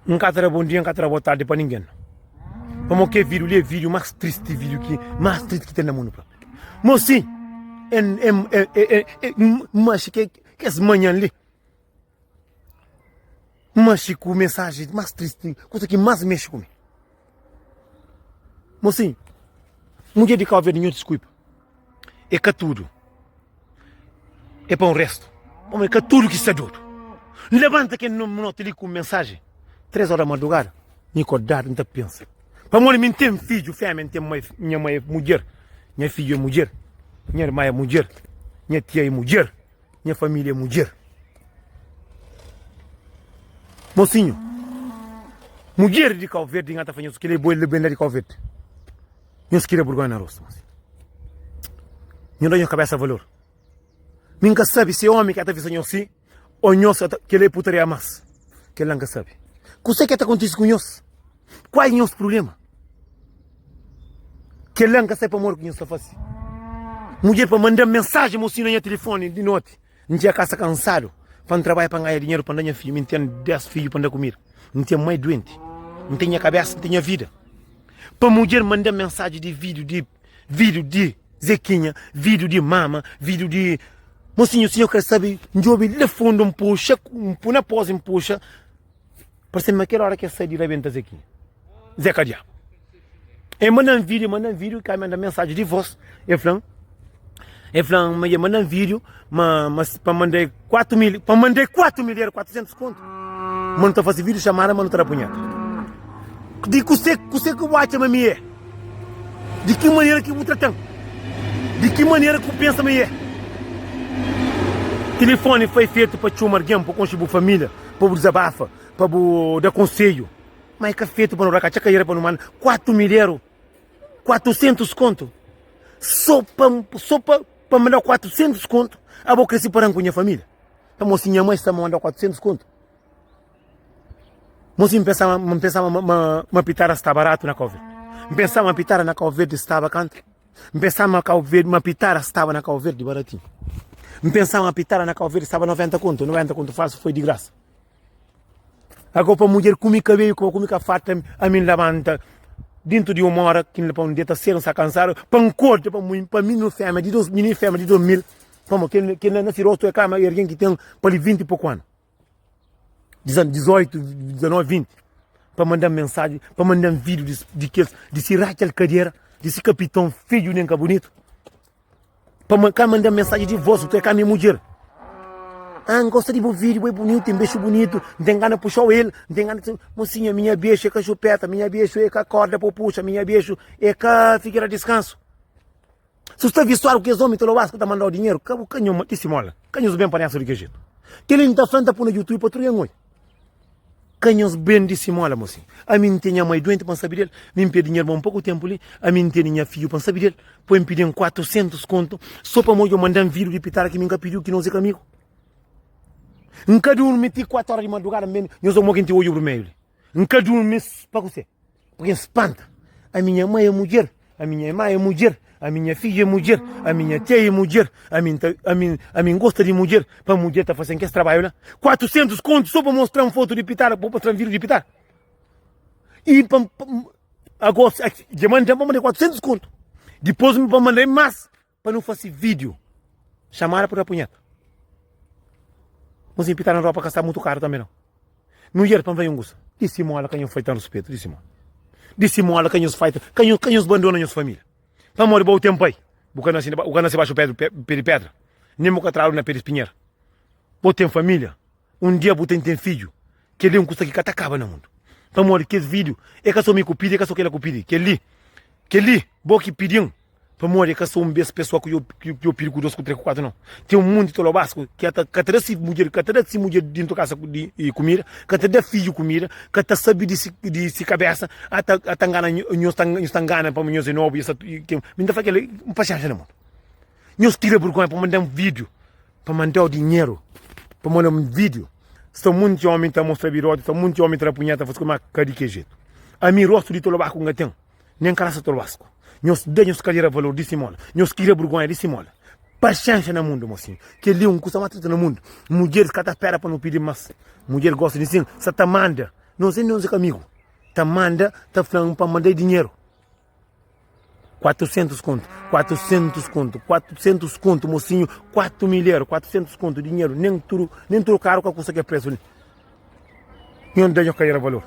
N ka ta da bon dia, N ka ta da bo tardi pa ningen. Pamodi kel vídiu li é vídiu más tristi, vídiu ki más tristi ki ten na mundu propi. Mosin, N, N, N, N, N manxe ke, kes manhan li. N manxe ku mensaji más tristi, kusa ki más mexe ku mi. Mosin, mudjer di Kau Verdi, nho diskuipa. É ka tudu. É pa un restu. Pamodi é ka tudu ki sta dodu. N labanta kel noti li ku un mensaji, 3 ora madrugada, mi kordadu N ta pensa. Pamodi mi N ten fidju femia, N ten mai, nha mai é mudjer, nha fidju é mudjer, nha irma é mudjer, nha tia é mudjer, nha família é mudjer. Mosinhu, mudjer di Kau Verdi N ka ta fla nhos kel-li é bo, el ben la di Kau Verdi. Nhos kria burgonha na rostu, mosinhu. Nho da nhos kabesa valor. Mi N ka sabe si é omi ki ta avisa nhos si o nhos sa ta kel-la é putaria mas kel-la N ka sabe. Kuse ki ta kontise ku nhos? Kual é nhos prubléma? Kel-la N ka sabe pamodi ki nhos ta fase. Mudjer pa manda-m mensaji mosinhu na nha tilifoni di noti. N txiga kasa kansadu pa N trabadja pa N ganha dinheru pa N da nha fidju. Mi N ten 10 fidju pa N da kumida. N ten mai duenti. N ten nha kabesa, N ten nha vida. Pa mudjer manda-m mensaji di vídiu di Vídiu di Zequinha, vídiu di mama, vídiu di Mocinho, sinhor kre sabe, N djobe la fundu, N puxa, N pui na pós, N puxa, parse ma kel ora ki el sai di rabenta Zequinha, Zeca Diabu. El manda-m vídiu, el manda-m vídiu, ka manda mensaji di vós, el fla-m, el fla-m ma el manda-m vídiu, ma, ma pa manda-l 4 mil, pa manda-l 4 mil, era 400 kontu. Ma nu ta fase vídiu xamada, ma nu ta da punheta. Di kuse, kuse ki bu atxa ma mi é? Di ki manera ki bu trata-m? Di ki manera ki bu pensa ma é? Tilifoni foi fetu pa txoma algen, pa konxe bu família, pa bu dizabafa, pa bu da konsedju. Má é ka fetu pa nu rakatxa kaira pa nu manda 4 mil eru, 400 kontu, sô pa, sô pa, pa manda 400 kontu. Abo krê sipara-m ku nha família? Pamodi si nha mai sta manda 400 kontu. Mosi N pensaba ma N pensaba ma ma ma pitara sta baratu na Kau Verdi N pensaba ma pitara na Kau Verdi staba kantu N pensaba ma Kau Verdi ma pitara staba na Kau Verdi baratinhu N pensaba ma pitara na Kau Verdi staba 90 kontu 90 kontu falsu foi di grasa Ago pa mudjer kumi kabelu pa kumi ka farta ami N labanta dintu di uma ora ki N pa N deta sedu N sta kansadu pa N korda pa mui pa mininu fema di dos mininu fema di 2000 pamo kel kel na si rostu e kama e algen ki ten pa li 20 i poku anu. 18, 19, 20 pa manda-m mensaji, pa manda-m vídiu di, di kes, di si ratxa-l kadera, di si kapiton fedju nen ka bunitu. Pa ma, ka manda-m mensaji di vós, porque ka mi mudjer. Ah, N gosta di bu vídiu, bu é bunitu, ten bexu bunitu, N ten gana puxa-u el, N ten gana. Mosinha, minha bexu é ka xupeta, minha bexu é ka korda pa bu puxa, minha bexu é ka figera diskansu. Si bu sta visuadu ku kes omi tolobas ku ta mandau dinheru, ka bu ka nho di simola, ka nhos ben pa nessa di kel jetu. Kel-li N ta fla, N ta pui na YouTube pa tudu algen oi. Ka nhos ben di simola, mosinhu. Ami N ten nha mai duenti pa N sabi del, mi N perde nha irmon poku tenpu li, ami N tene nha fidju pa N sabi del, poi N pidi-m 400 kontu so pamodi djo manda-m vídiu di pitara ki mi N ka pidiu, ki nos é ka amigu. N ka durmi ti 4 ora di madrugada, N ben, nhos obi mo ki N ten odju burmeju li. N ka durmi pa kuse? Porque N spanta. Ami nha mai é mudjer, ami nha irma é mudjer, ami nha fidju é mudjer, ami nha tia é mudjer, ami N ta, ami, ami N gosta di mudjer, pa mudjer ta fasen kes trabadju la. 400 kontu so pa mostra-m fotu di pitara, pa mostra-m vídiu di pitara. I pa, pa, ago, dja manda-m pa manda 400 kontu. Dipôs pa manda-m mas. Pa nu fase vídiu xamada pa da punheta. Mozinho pitar na ropa ka sta mutu karu tanbe nau. Mudjer pa N fai un kusa. Di simola ka nhos fai tan ruspetu di simola. Di simola ka nhos fai ka nhos ka nhos bandona nhos familia. Pamodi bo ten pai, bu ka nase bu ka nase baxu pé di pedra, nen bu ka tradu na pé di spinhera. Bo ten familia. Un dia bu ten ten fidju, kel-li é un kusa ki ka ta kaba na mundu. Pamodi kes vídiu é ka sô mi ku pidi, é ka sô kela ku pidi. Kel-li, kel-li bo ki pidi-m, pamodi é ka sô un bês pesoa ki yo pidi ku dôs, ku três, ku kuatu, nau. Ten un monti tolobasku ki ka ta da si mudjer, ka ta da si mudjer dintu kasa kumida, ka ta da fidju kumida, ka ta sabe di si kabésa, ata ata ngana nhos, nhos ta ngana pamodi nhos é nobu, mi ta fla kel-li, pasiénsia na mundu. Nhos tira burgonha pa manda-m vídiu. Pa mandau dinheru, pa manda un video. Sta munti omi ta mostra bigodi, sta munti omi ta da punheta, fasi ma ka di ke jetu. Ami rostu di tolobaku N ka ten, nen ka rasa tolobasku. Nhos da nhos kadera valor di simola, nhos kria burgonha di simola. Paxenxa na mundu, mosinhu. Kel li un kusa mas tristi na mundu. Mudjeris ka ta spera pa nu pidi mas. Mudjer gosta di sin, sa ta manda. Nos é nos amigu. Ta manda, ta fla-m pa manda-i dinheru. 400 kontu, 400 kontu, 400 kontu, mosinhu, 4 mil eru, 400 kontu, dinheru, nen tudu, nen tudu karu ka kusta kel presu li. Nho da nho kadera valor.